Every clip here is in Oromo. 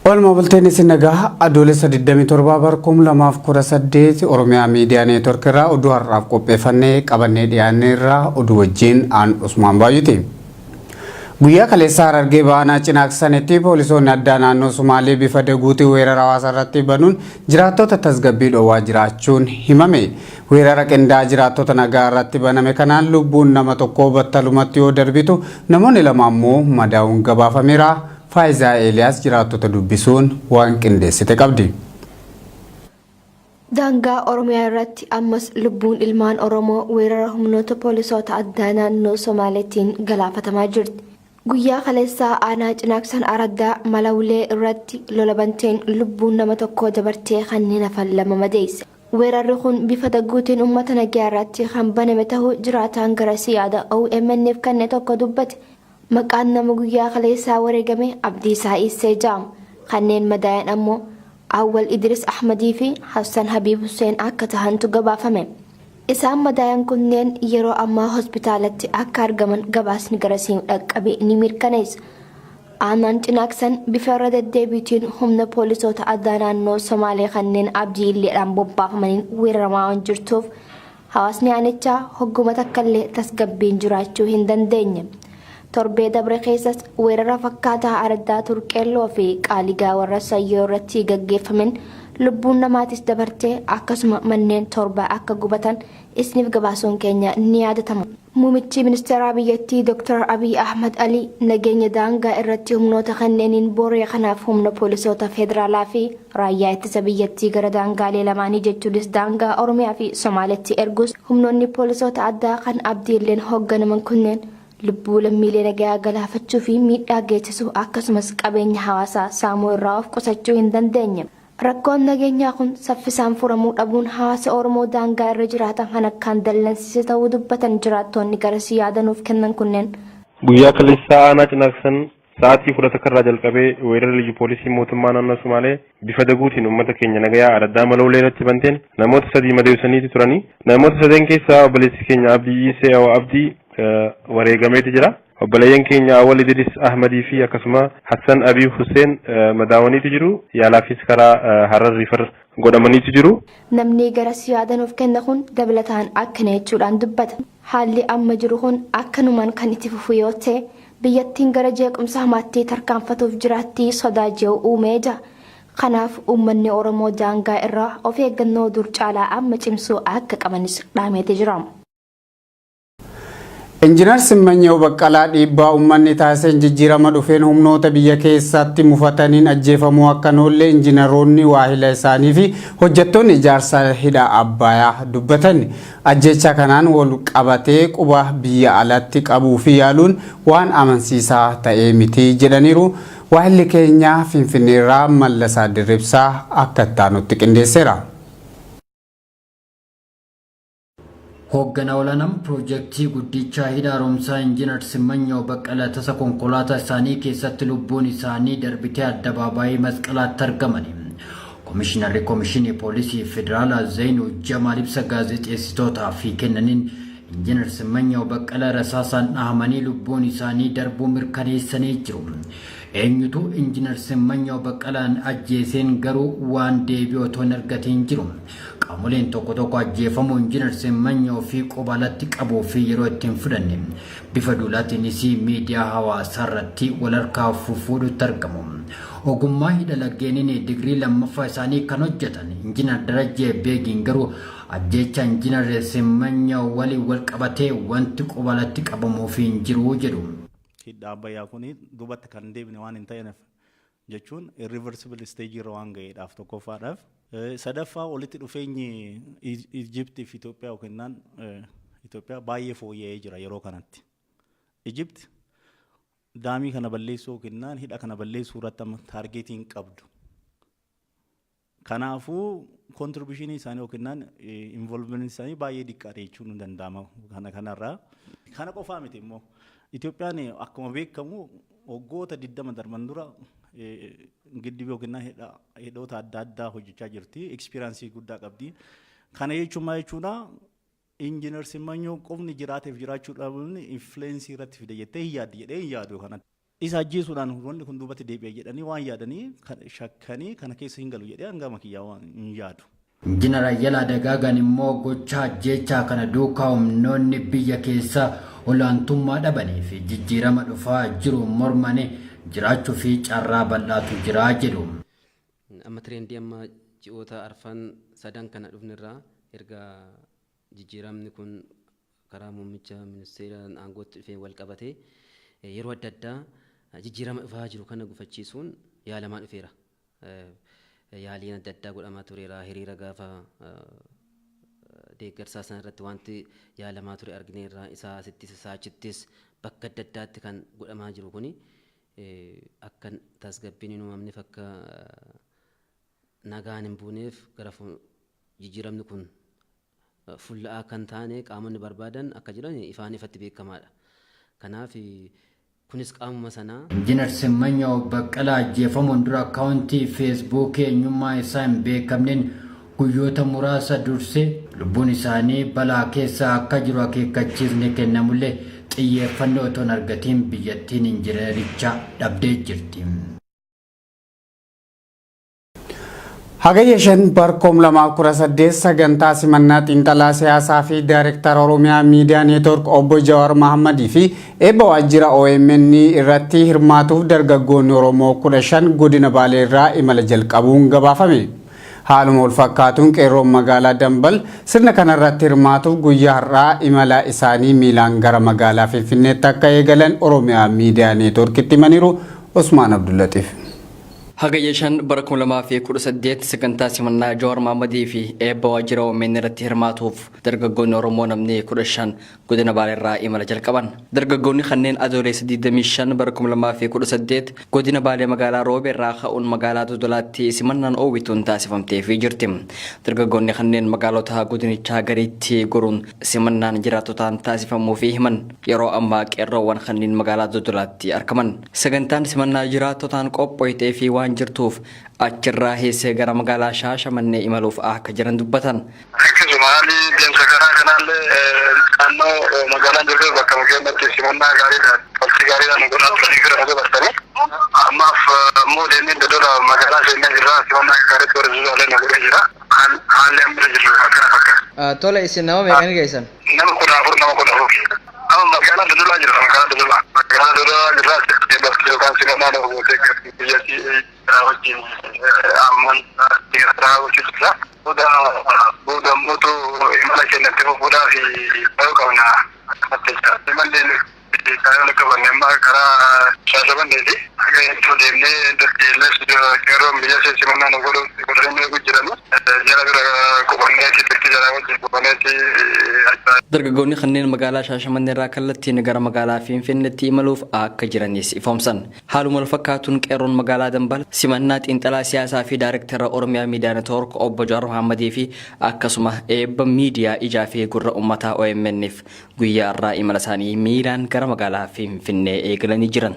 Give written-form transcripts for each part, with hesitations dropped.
Oolmaa bulteen isin nagaa Adoolessa 27 bara 2018 Oromiyaa Miidiyaa Neetwork irraa oduu har'aaf qopheeffannee qabannee dhiyaanne irraa oduu wajjin aan Usmaan Baay'uti. Guyyaa kaleessaa Harargee Baha Aanaa Cinaaksanitti poolisoonni addaa naannoo Sumaalee bifa daguutiin weerara hawaasa irratti banuun jiraattota tasgabbii dhowwaa jiraachuun himame. Weerara qindaa'aa jiraattota nagaa irratti baname kanaan lubbuun nama tokkoo battalumatti yoo darbitu namoonni lama ammoo madaa'uun gabaafameera. Faayizaa Eeliyaas jiraattota dubbisuun waan qindeessite qabdi. Daangaa Oromiyaa irratti ammas lubbuun ilmaan Oromoo weerara humnoota poolisoota addaa naannoo Somaaleetiin galaafatamaa jirti. Guyyaa kaleessaa aanaa Cinaaksan Araddaa Malawulee irratti lola banteen lubbuun nama tokkoo dabartee kanneen hafan lama madeesse. Weerarri kun bifa daguutiin uummata nagaa irratti kan baname ta'uu jiraataan garasii yaada OMN'f kenne tokko dubbate. Maqaan nama guyyaa kaleessaa wareegame Abdiisaa Iissee jedhama. Kanneen madaayan ammoo Awwal Idris Ahmadii fi Hassan Habiib Husseen akka tahantu gabaafame. Isaan madaayan kunneen yeroo ammaa hospitaalatti akka argaman gabaasni garasii nu dhaqqabe ni mirkaneessa. Aanaan Cinaaksan bifa irra deddeebiitiin humna poolisoota addaa naannoo Somaalee kanneen Abdii Illeedhaan bobbaafamaniin weeraramaa waan jirtuuf Hawaasni aanichaa hogguma takkallee tasgabbiin jiraachuu hin dandeenye. Torbee dabre keessas weerara fakkaataa araddaa Turqeelloo fi Qaaligaa warra Sayyoo irratti gaggeeffamen lubbuun namaatis dabartee akkasuma manneen 7 akka gubatan isniif gabaasuun keenya ni yaadatama. Muumichi ministeeraa biyyattii Dr. Abiy Ahmad Ali nageenya daangaa irratti humnoota kanneeniin booree kanaaf humna poolisoota federaalaa fi Raayyaa ittisa biyyattii gara daangaalee lamaanii jechuunis daangaa Oromiyaa fi Somaaleetti ergus humnoonni poolisoota addaa kan Abdii Illeen hoogganaman kunneen lubbuu lammiilee nagayaa galaafachuu fi miidhaa geessisuu akkasumas qabeenya hawaasaa saamuu irraa of qusachuu hin dandeenye. Rakkoon nageenyaa kun saffisaan furamuu dhabuun hawaasa Oromoo daangaa irra jiraatan kan akkaan dallansiise ta'uu dubbatan jiraattoonni garasii yaada nuuf kennan kunneen. Guyyaa kaleessaa aanaa Cinaaksan Sa'aatii 11 irraa jalqabee weerarri Liyyu Poolisii mootummaa naannoo Sumaalee bifa daguutiin uummata keenya nagayaa araddaa Malowlee irratti banteen namoota sadii madeessaniiti turani. Namoota sadeen keessaa obboleessi keenya Abdii Iisee Awa Abdii wareegameeti jira. Obboleeyyan keenya Awwal Idris Ahmadii fi akkasuma Hassan Abii Hussein madaawaniiti jiru. Yaalaafis karaa Harar Riifar godhamaniitu jiru. Namni garas yaada nuuf kenne kun dabalataan akkana jechuudhaan dubbata. Haalli amma jiru kun akkanumaan kan itti fufu yoo ta'e biyyattiin gara jeequmsa hamaatti tarkaanfatuuf jiraatti sodaa je'u uumee jira. Kanaaf uummanni Oromoo daangaa irraa of eeggannoo dur caalaa amma cimsuu akka qabanis dhaameeti jira. Injinar Simmanyaw Baqqalaa dhiibbaa uummanni taasiseen jijjiirama dhufeen humnoota biyya keessatti mufataniin ajjeefamuu akka hin oolle injinaroonni waahila isaanii fi hojjettoonni ijaarsa hidha Abbayaa dubbatan. Ajjeechaa kanaan wal qabatee quba biyya alatti qabuu fi yaaluun waan amansiisaa ta'ee miti jedhaniiru. Waahilli keenya Finfinneerraa Mallasaa Dirribsaa akka itti aanutti qindeesseera. Hoogganaa olaanaan Piroojektii Guddichaa Hidha Haaromsaa Injiinar Simmanyaw Baqqala tasa konkolaataa isaanii keessatti lubbuun isaanii darbitee addabaabaayii Masqalaatti argamani. Komishinarri Komishinii Poolisii Federaalaa Zayinuu Jamaal ibsa gaazexeessitootaaf kennaniin Injiinar Simmanyaw Baqqala rasaasaan dhahamanii lubbuun isaanii darbuu mirkaneessanii jiru. Eenyutu Injiinar Simmanyaw Baqqalaan ajjeeseen garuu waan deebii otoo hin argatiin jiru. Qaamoleen tokko tokko ajjeefamuu Injiinar Simmanyaw fi quba alatti qabuu fi yeroo itti hin fudhanne. Bifa duulaatiinis miidiyaa hawaasaarratti wal harkaa fufuudhutti argamu. Ogummaa hidha laggeeniin digirii lammaffaa isaanii kan hojjetan Injiinar Darajjee Beegiin garuu ajjeechaa Injiinar Simmanyaw waliin wal qabatee wanti quba alatti qabamuuf hin jiru jedhu. Hidha Abbayyaa kun duubatti kan hin deebine waan hin ta'eef jechuun irreversible stage irra waan ga'eedhaaf tokkoffaadhaaf. Sadaffaa walitti dhufeenyi Ijiptii fi Itoophiyaa yookiin Itoophiyaa baay'ee fooyya'ee jira yeroo kanatti. Ijipt daamii kana balleessuu yookiin hidha kana balleessuu irratti amma taargeetii hin qabdu. Kanaafuu contributionii isaanii yookiin involvement isaanii baay'ee xiqqaadha jechuun ni danda'ama kana kanarraa. Kana qofaa miti immoo, Itoophiyaan akkuma beekamu waggoota 20 darban dura giddibii yookiin hidhoota adda addaa hojjechaa jirti. Experience guddaa qabdi. Kana jechuun maal jechuudha? Injiinar Simanyoo qofni jiraateef jiraachuu dhabuun influence irratti fide jettee hin yaaddi jedhee hin yaadu kanatti. Isa ajjeesuudhaan wanni kun duubatti deebi'e jedhanii waan yaadanii shakkanii kana keessa hin galu jedhee hangama kiyyaa waan hin yaadu. Injiinar Ayyalaa Dagaagaan immoo gochaa ajjeechaa kana duukaa humnoonni biyya keessaa olaantummaa dhabanii fi jijjiirama dhufaa jiru mormanii jiraachuu fi carraa bal'aatu jira jedhu. Amma trendii amma ji'oota arfan sadan kana dhufnirraa, erga jijjiiramni kun karaa muummicha ministeeraan aangootti dhufee wal qabatee, yeroo adda addaa jijjiirama dhufaa jiru kana gufachiisuun yaalamaa dhufeera. Yaaliin adda addaa godhamaa tureera. Hiriira gaafa deeggarsaa sana irratti wanti yaalamaa ture argineerra. Isaa asittis, isaa achittis, bakka adda addaatti kan godhamaa jiru kuni akka tasgabbiin hin uumamneef, akka nagaan hin buuneef, gara jijjiiramni kun fulla'aa kan taane qaamonni barbaadan akka jiran ifaan ifatti beekamaadha. Kanaaf kunis qaamuma sanaa. Injiinar Simmanyaw Baqqalaa ajjeefamuun dura akkaawuntii Feesbuukii eenyummaa isaa hin beekamneen guyyoota muraasa dursee lubbuun isaanii balaa keessa akka jiru akeekkachiisni kennamullee xiyyeeffannoo otoo hin argatiin biyyattiin injiinericha dhabdee jirti. Hagayya 5 bar 2018 sagantaa simannaa xiinxalaa siyaasaa fi daayirektara Oromiyaa Miidiyaa Neetwork obbo Jawaar Mahammadii fi eebba waajjira OMN irratti hirmaatuuf dargaggoonni Oromoo 15 godina Baalee irraa imala jalqabuun gabaafame. Haaluma wal fakkaatuun qeerroon magaalaa Dambal sirna kanarratti hirmaatuuf guyyaa har'aa imala isaanii miilaan gara magaalaa Finfinneetti akka eegalan Oromiyaa Miidiyaa Neetworkitti himaniiru. Usmaan Abdullatiif. Hagayya 5 bara 2018 sagantaa simannaa Jawaar Mahammadii fi eebba waajjira OMN irratti hirmaatuuf dargaggoonni Oromoo namni 15 godina Baaleerraa imala jalqaban. Dargaggoonni kanneen Adoolessa 25 bara 2018 godina Baalee magaalaa Roobee irraa ka'uun magaalaa Dodolaatti simannaan oowwituun taasifamteefii jirti. Dargaggoonni kanneen magaalota godinichaa gariitti goruun simannaan jiraattotaan taasifamuufii himan. Yeroo ammaa qeerroowwan kanneen magaalaa Dodolaatti argaman. Sagantaan simannaa jiraattotaan qophooytee fi waan jirtuuf achirraa heessee gara magaalaa Shaashamannee imaluuf akka jiran dubbatan. Akkasuma haalli deemsa karaa kanaallee naannoo magaalaan jirtu bakka keenyatti simannaa gaariidhaan, qalbii gaariidhaan nu godhaa turanii fira nu dabarsanii. Ammaaf immoo deemnee Dodola magaalaa seenee jirra. Simannaa gaariitti warri Dodolaa nu godhee jira. Haalli amma irra jirru akkana fakkaata. Tole, isin nama meeqani geessan? Nama 14, nama 14. Amma magaalaa Dodolaa jirra, magaalaa Dodolaa. Magaalaa Dodolaa jirra, bakki yookaan simannaa nama gootee biyyattii wajjin amman raawwachuu jirra. Booda booda immoo imala keenyatti fufuudhaaf yeroo qabna. Imalli karaa qabanne amma karaa Shaashamanneeti. Haga hedduu deemnee dargaggeellee qeerroon biyya ishee simannaa nu godhu godhanii eegu jirani. Jara bira qubanneeti, turtii jaraa wajjin qubanneeti. Dargaggoonni kanneen magaalaa Shaashamannee irraa kallattiin gara magaalaa Finfinneetti imaluuf akka jiranis ifoomsan. Haaluma wal fakkaatuun qeerroon magaalaa Dambal simannaa xiinxalaa siyaasaa fi daayirektara Oromiyaa Miidiyaa Neetwoork obbo Jawaar Mahammadii fi akkasuma eebba miidiyaa ijaa fi gurra uummataa OMN'f guyyaa irraa imala isaanii miilaan gara magaalaa Finfinnee eegalanii jiran.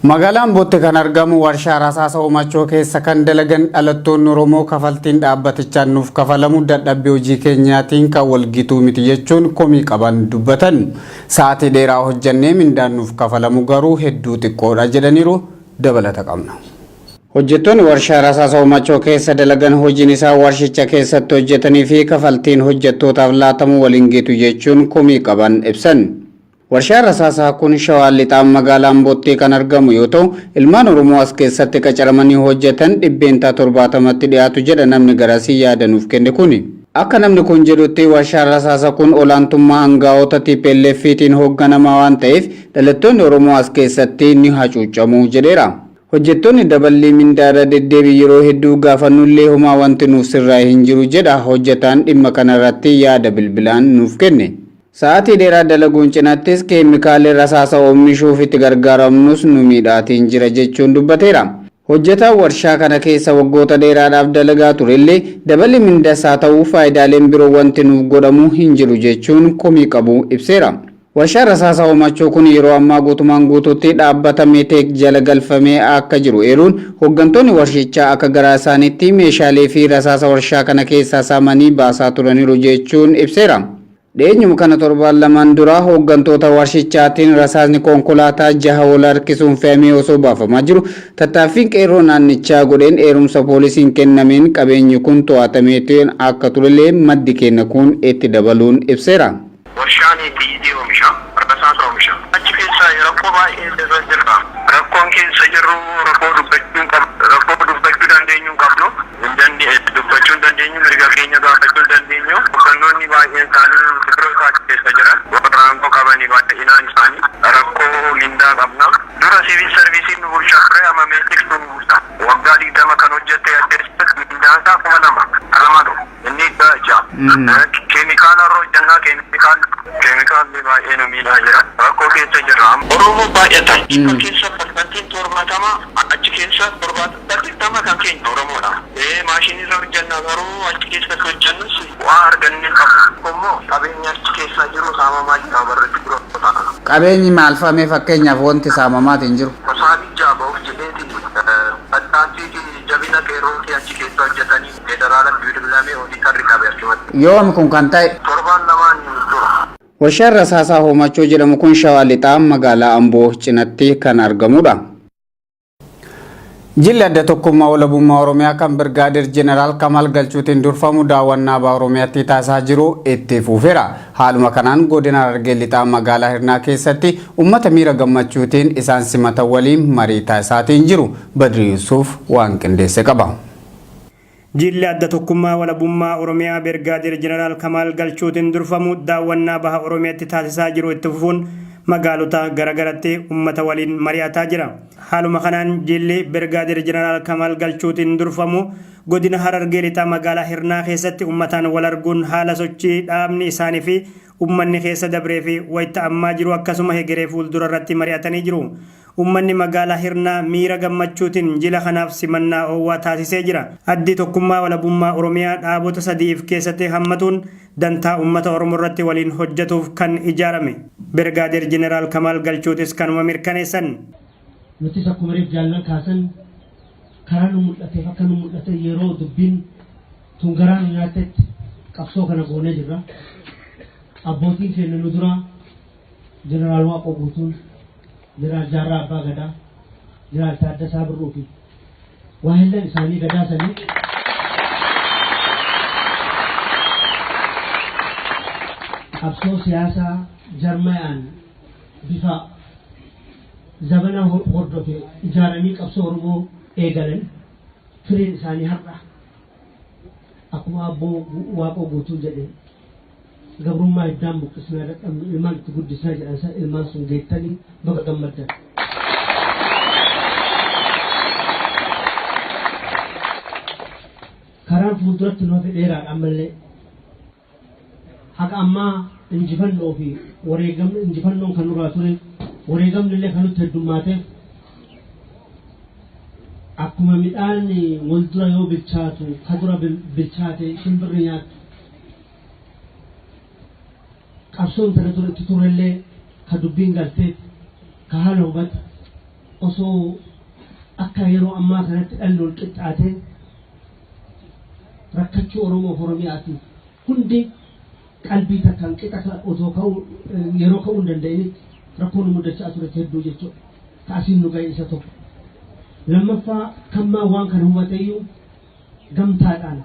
Magaalaa Ambootti kan argamu warshaa rasaasa oomachoo keessa kan dalagan dhalattoonni Oromoo kafaltiin dhaabbatichaan nuuf kafalamu dadhabbii hojii keenyaatiin kan walgituu miti jechuun komii qaban dubbatan. Sa'aatii dheeraa hojjannee mindaan nuuf kafalamu garuu hedduu xiqqoodha jedhaniiru, dabalata qabna. Hojjettoonni warshaa rasaasa oomachoo keessa dalagan hojiin isaa warshicha keessatti hojjetanii fi kafaltiin hojjettootaaf laatamu waliin gitu jechuun komii qaban ibsan. Warshaan rasaasaa kun Shawaa Lixaa magaalaa Ambootti kan argamu yoo ta'u, ilmaan Oromoo as keessatti qacaramanii hojjetan 70%tti dhiyaatu jedha namni garasii yaada nuuf kenne kuni. Akka namni kun jedhutti, warshaan rasaasa kun olaantummaa aangaa'ota TPLFtiin hoogganamaa waan ta'eef dhalattoonni Oromoo as keessatti ni hacuucamu jedheera. Hojjettoonni daballii mindaa irra deddeebii yeroo hedduu gaafannullee homaa wanti nuuf sirraa'e hin jiru jedha hojjetaan dhimma kanarratti yaada bilbilaan nuuf kenne. Sa'aatii dheeraa dalaguun cinattis keemikaalli rasaasa oomishuuf itti gargaaramnus nu miidhaatiin jira jechuun dubbateera. Hojjetaan warshaa kana keessa waggoota dheeraadhaaf dalagaa turellee daballi mindasaa ta'uu faayidaaleen biroo wanti nuuf godhamu hin jiru jechuun komii qabu ibseera. Warshaan rasaasa Hoomachoo kun yeroo ammaa guutumaan guutuutti dhaabbata Meeteek jala galfamee akka jiru eeruun hooggantoonni warshichaa akka garaa isaaniitti meeshaalee fi rasaasa warshaa kana keessaa saamanii baasaa turaniiru jechuun ibseera. Dhiyeenyuma kana torbaan lamaan dura hooggantoota warshichaatiin rasaasni konkolaataa jaha wal harkisuun fe'amee osoo baafamaa jiru tattaaffiin qeerroo naannichaa godheen eerumsa poolisiin kennameen qabeenyi kun to'atameetiin akka turellee maddi kenna kun itti dabaluun ibseera. Warshaan xiyyitii oomisha, rasaasa oomisha. Achi keessa rakkoo baay'ee irra jirra. Rakkoon keessa jirru rakkoo dubbachuu qabnu, rakkoo dubbachuu dandeenyu hin qabnu. Dubbachuu hin dandeenyu, mirga keenya gaafachuu hin dandeenyu. Hooggantoonni baay'een isaanii biroo isaa keessa jiran. Warra aangoo qabanii baay'inaan isaanii rakkoo mindaa qabna. Dura siivil sarviisiin nu bulchaa ture, amma Meetik nu bulcha. Waggaa 20 kan hojjette keessatti mindaan isaa 2000 lama dhufu. Inni 600. Keemikaala irra hojjannaa, keemikaalli baay'ee nu miidhaa jira. Rakkoo keessa jirra. Oromoo baay'atan. Achi keessa 70% achi keessa 80 kan keenya Oromoodha. Maashinii irra hojjannaa garuu achi keessatti hojjannus waa arganne qabna. Immoo qabeenya achi keessa jiru saamamaa jira warra biroo. Qabeenyi maalfamee fakkeenyaaf wanti saamamaatiin jiru? Qosaan ijaa ba'uuf jedheeti tattaaffii fi jabina qeerrootii achi keessa hojjetanii federaalatti bilbilamee ooditarri qabe achumatti. Yoom kun kan ta'e? Torbaan lamaan dura. Warshaan rasaasaa Hoomachoo jedhamu kun Shawaa Lixaa magaalaa Amboo cinatti kan argamudha. Jilli adda tokkummaa walabummaa Oromiyaa kan Birgaadeer Jeneraal Kamaal Galchuutiin durfamu daawwannaa baha Oromiyaatti taasisaa jiru itti fufeera. Haaluma kanaan godina Harargee Lixaa magaalaa Hirnaa keessatti uummata miira gammachuutiin isaan simatan waliin marii taasisaatiin jiru. Badri Yuusuf waan qindeesse qaba. Jilli adda tokkummaa walabummaa Oromiyaa Birgaadeer Jeneraal Kamaal Galchuutiin durfamu daawwannaa baha Oromiyaatti taasisaa jiru itti fufuun magaalota garagaratti uummata waliin mari'ataa jira. Haaluma kanaan jilli Birgaadeer Jeneraal Kamaal Galchuutiin durfamu godina Harargee Lixaa magaalaa Hirnaa keessatti uummataan wal arguun haala sochii dhaabni isaanii fi uummanni keessa dabree fi wayita ammaa jiru akkasuma hegeree fuuldura irratti mari'atanii jiru. Uummanni magaalaa Hirnaa miira gammachuutiin jila kanaaf simannaa oowwaa taasisee jira. Addi tokkummaa walabummaa Oromiyaa dhaabota sadiif keessatti hammatuun dantaa uummata Oromoo irratti waliin hojjetuuf kan ijaarame. Birgaadeer Jeneraal Kamaal Galchuutis kanuma mirkaneessan. Nutis akkuma reef jaallan kaasan karaa nu mul'ateef akka nu mul'ate yeroo dubbiin tun garaa nu nyaattetti qabsoo kana goonee jirra. Abbootiin keenya nu duraa Jeneraal Waaqoo Guutuun, Jeneraal Jaarraa Abbaa Gadaa, Jeneraal Taaddasaa Birruu fi waahillan isaanii gadaa sanii qabsoo siyaasaa jarmayaan bifa zabana hordofe ijaaranii qabsoo Oromoo eegalan firiin isaanii har'a akkuma abboo Waaqoo Guutuu jedhe gabrummaa hiddaan buqqisnaa dadhabnu ilmaan itti guddisnaa jedhan san ilmaan sun geettanii baga gammaddan. Karaan fuulduratti nu hafe dheeraadha ammallee. Haqa ammaa injifannoo fi wareegamni injifannoon kan nurraa ture wareegamni illee kan nutti heddummaateef akkuma midhaan wal dura yoo bilchaatu ka dura bilchaate shimbirri nyaattu qabsoon tana dura itti turrellee ka dubbiin galteef ka haala hubate osoo akka yeroo ammaa kanatti dhalli wal qixxaatee rakkachuu Oromoof Oromiyaatiif hundi qalbii takkaan qixa otoo ka'uu yeroo ka'uu hin danda'initti rakkoon nu mudachaa turte hedduu jechuudha. Kaasiin nu ga'e isa tokko. Lammaffaa kammaa waan kana hubateyyuu gamtaadhaan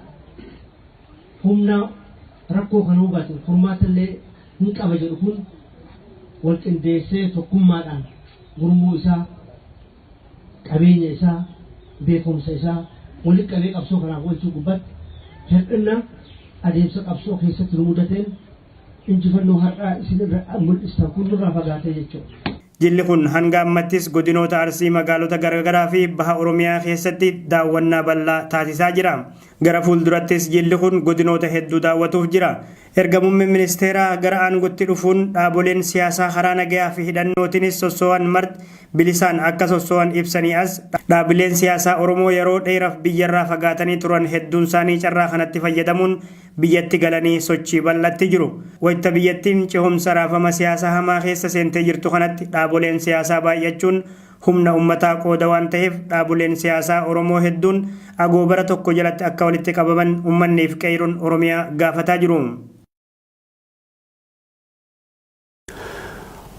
humna rakkoo kana hubate furmaata illee hin qaba jedhu kun wal qindeessee tokkummaadhaan gurmuu isaa qabeenya isaa beekumsa isaa walitti qabee qabsoo kanaaf oolchuu gubbaatti hir'ina adeemsa qabsoo keessatti nu mudateen injifannoo har'aa isin irra mul'istan kun nurraa fagaatee jechuudha. Jilli kun hanga ammattis godinoota Arsii magaalota garagaraa fi baha Oromiyaa keessatti daawwannaa bal'aa taasisaa jira. Gara fuuldurattis jilli kun godinoota hedduu daawwatuuf jira. Erga muummeen ministeeraa gara aangotti dhufuun dhaaboleen siyaasaa karaa nagayaa fi hidhannootinis sossoo'an marti bilisaan akka sossoo'an ibsanii as, dhaabileen siyaasaa Oromoo yeroo dheeraf biyyarraa fagaatanii turan hedduunsaanii carraa kanatti fayyadamuun biyyatti galanii sochii bal'atti jiru. Wayita biyyattiin cehumsa raafama siyaasaa hamaa keessa seentee jirtu kanatti dhaaboleen siyaasaa baay'achuun humna ummataa qooda waan taheef dhaaboleen siyaasaa Oromoo hedduun agoobara tokko jalatti akka walitti qabaman ummanniif qeeyroon Oromiyaa gaafataa jiru.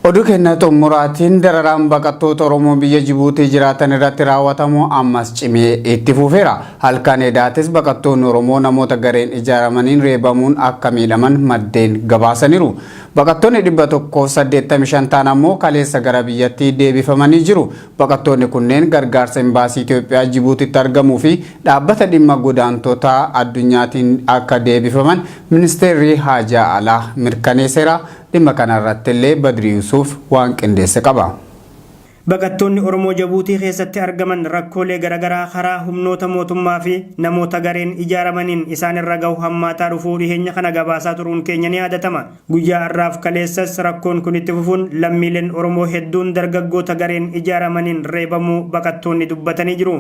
Oduu keenya xumuraatiin dararaan baqattoota Oromoo biyya Jibuutii jiraatan irratti raawwatamu ammas cimee itti fufeera. Halkan edaatis baqattoonni Oromoo namoota gareen ijaaramaniin reebamuun akka miidhaman maddeen gabaasaniiru. Baqattoonni 185 ta'an ammoo kaleessa gara biyyatti deebifamanii jiru. Baqattoonni kunneen gargaarsa Imbaasii Itoophiyaa Jibuutitti argamuu fi dhaabbata dhimma godaantotaa addunyaatiin akka deebifaman ministeerri haajaa alaa mirkaneesseera. Dhimma kana irratti illee Badrii Yusuuf waan qindeesse qaba. Baqattoonni Oromoo Jabuutii keessatti argaman rakkoolee garagaraa karaa humnoota mootummaa fi namoota gareen ijaaramaniin isaan irra gahu hammaataa dhufuu dhiheenya kana gabaasaa turuun keenya ni yaadatama. Guyyaa har'aaf kaleessas rakkoon kun itti fufuun lammiileen Oromoo hedduun dargaggoota gareen ijaaramaniin reebamuu baqattoonni dubbatanii jiru.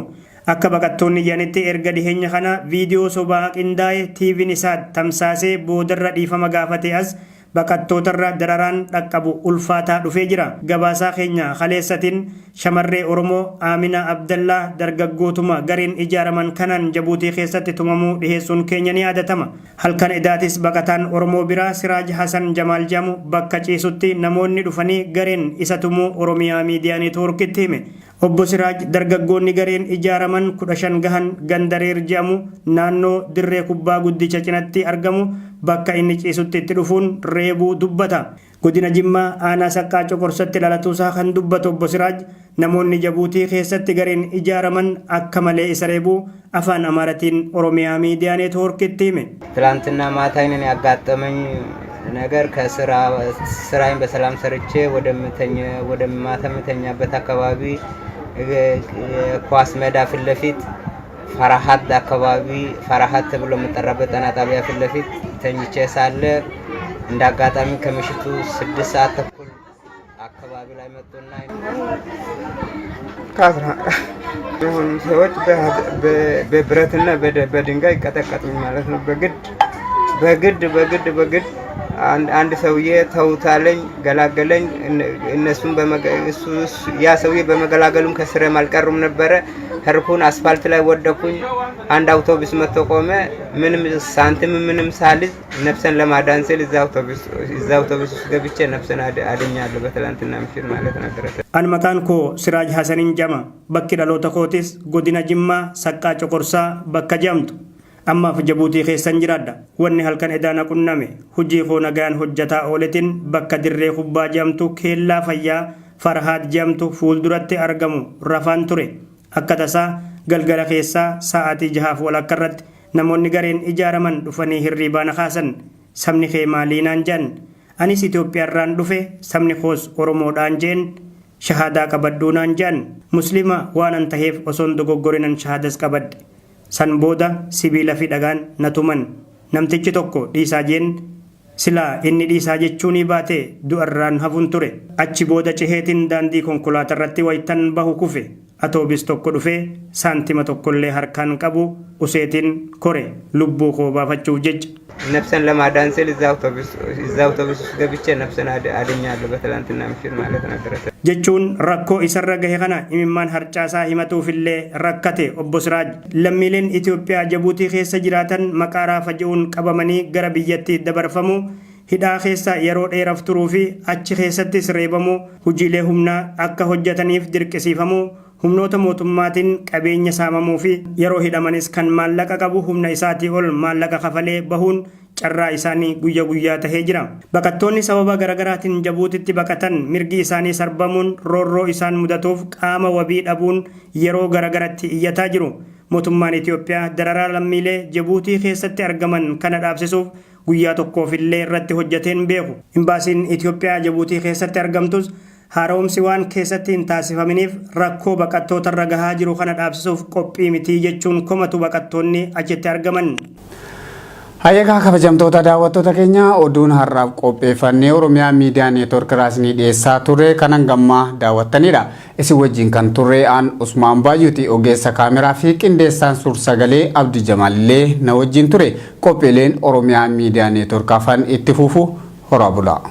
Akka baqattoonni jedhanitti erga dhiheenya kana viidiyoo sobaa qindaa'e TVn Isaat tamsaasee boodarra dhiifama gaafatee as baqattootarra dararaan dhaqqabu ulfaataa dhufee jira. Gabaasaa keenya kaleessatiin shamarree Oromoo Aaminaa Abdallaa dargaggootuma gareen ijaaraman kanaan Jabuutii keessatti tumamuu dhiheessuun keenya ni yaadatama. Halkan edaatis baqataan Oromoo biraa Siraaj Hasan Jamaal jedhamu bakka ciisutti namoonni dhufanii gareen isa tumuu Oromiyaa Miidiyaa Neetwoorkitti hime. Obbo Siraaj dargaggoonni gareen ijaaraman 15 gahan ganda Reer je'amu naannoo dirree kubbaa guddicha cinatti argamu bakka inni ciisutti itti dhufuun reebuu dubbata. Godina Jimmaa aanaa Saqqaa Coqorsatti dhalatuusaa kan dubbatu Obbo Siraaj namoonni Jabuutii keessatti gareen ijaaraman akka malee isa reebuu Afaan Amaaratiin Oromiyaa Miidiyaa Neetwoorkitti hime. ትላንትና ማታ እኔን ያጋጠመኝ ነገር ከስራ ስራዬን በሰላም ሰርቼ ወደምተኛ ወደ ማታ የምተኛበት አካባቢ ኳስ ሜዳ ፊት ለፊት ፈርሃት አካባቢ ፈርሃት ተብሎ የሚጠራበት ጤና ጣቢያ ፊት ለፊት ተኝቼ ሳለ እንደ አጋጣሚ ከምሽቱ 6 ሰዓት ተኩል አካባቢ ላይ መጡና ከአስራ የሆኑ ሰዎች በብረትና በድንጋይ ቀጠቀጡኝ ማለት ነው። በግድ በግድ በግድ በግድ አንድ ሰውዬ ተውታለኝ፣ ገላገለኝ። እነሱም ያ ሰውዬ በመገላገሉም ከስሬም አልቀሩም ነበረ። ህርኩን አስፋልት ላይ ወደኩኝ። አንድ አውቶቡስ መጥቶ ቆመ። ምንም ሳንቲም ምንም ሳልይዝ ነፍሰን ለማዳን ስል እዛ አውቶቡስ ውስጥ ገብቼ ነፍሰን አድኛለሁ። በትላንትና ምሽት ማለት ነው። An maqaan koo Siraaj Hasanin jedhama. Bakki dhaloota kootis godina Jimmaa Saqqaa Coqorsaa bakka jedhamtu. Ammaaf Jabuutii keessan jiraadha. Wanni halkan edaa na qunname hojii koo nagaan hojjataa ooletin bakka dirree kubbaa jedhamtu keellaa fayyaa Farhaad jedhamtu fuulduratti argamu rafaan ture. Akka tasaa galgala keessaa sa'aatii jahaaf walakka irratti namoonni gareen ijaaraman dhufanii hirriibaa na kaasan. Sabni kee maalii naan jedhan. Anis Itoophiyaarraan dhufe, sabni koos Oromoodhaan jeen. Shahaadaa qabadhuu naan jedhan. Muslima waanan taheef osoon dogoggorinan shahaadas qabadhe. San booda sibiila fi dhagaan na tuman. Namtichi tokko dhiisaa jeen silaa inni dhiisaa jechuunii baatee du'arraan hafun ture. Achi booda ceheetiin daandii konkolaatarratti waytan bahu kufe. Atoobis tokko dhufee saantima tokkollee harkaan qabu useetiin kore lubbuu koo baafachuuf jecha. ነፍሰን ለማዳን ስል እዛ አውቶቡስ ውስጥ ገብቼ ነፍሰን አድኛለሁ። በትላንትና ምሽት ማለት ነው። ድረስ jechuun rakkoo isarra gahe kana imimmaan harcaasaa himatuufillee rakkate obbo Siraaj. Lammiileen Itoophiyaa Jabuutii keessa jiraatan maqaa raafa je'uun qabamanii gara biyyatti dabarfamuu, hidhaa keessa yeroo dheeraaf turuu fi achi keessattis reebamuu, hojiilee humnaa akka hojjetaniif dirqisiifamuu, humnoota mootummaatiin qabeenya saamamuu fi yeroo hidhamanis kan maallaqa qabu humna isaatii ol maallaqa kafalee bahuun carraa isaanii guyya guyyaa tahee jira. Baqattoonni sababa garagaraatiin Jabuutitti baqatan mirgi isaanii sarbamuun roorroo isaan mudatuuf qaama wabii dhabuun yeroo garagaratti iyyataa jiru. Mootummaan Itoophiyaa dararaa lammiilee Jabuutii keessatti argaman kana dhaabsisuuf guyyaa tokkoofillee irratti hojjeteen beeku. Imbaasiin Itoophiyaa Jabuutii keessatti argamtus Haara'umsi waan keessatti hin taasifaminiif rakkoo baqattoota irra gahaa jiru kana dhaabsisuuf qophii miti jechuun komatu baqattoonni achitti argaman. Hayyagaa kabajamtoota daawwattoota keenya, oduun har'aaf qopheeffannee Oromiyaa Miidiyaa Neetwork irraa isinii dhiyeessaa turre kan hangammaa daawwattanidha. Isin wajjin kan turre aan Usmaan Baayyuuti, ogeessa kaameraa fi qindeessaan suur-sagalee Abdii Jamaalillee na wajjin ture. Qophiileen Oromiyaa Miidiyaa Neetwork hafan itti fufu, horaa bulaa.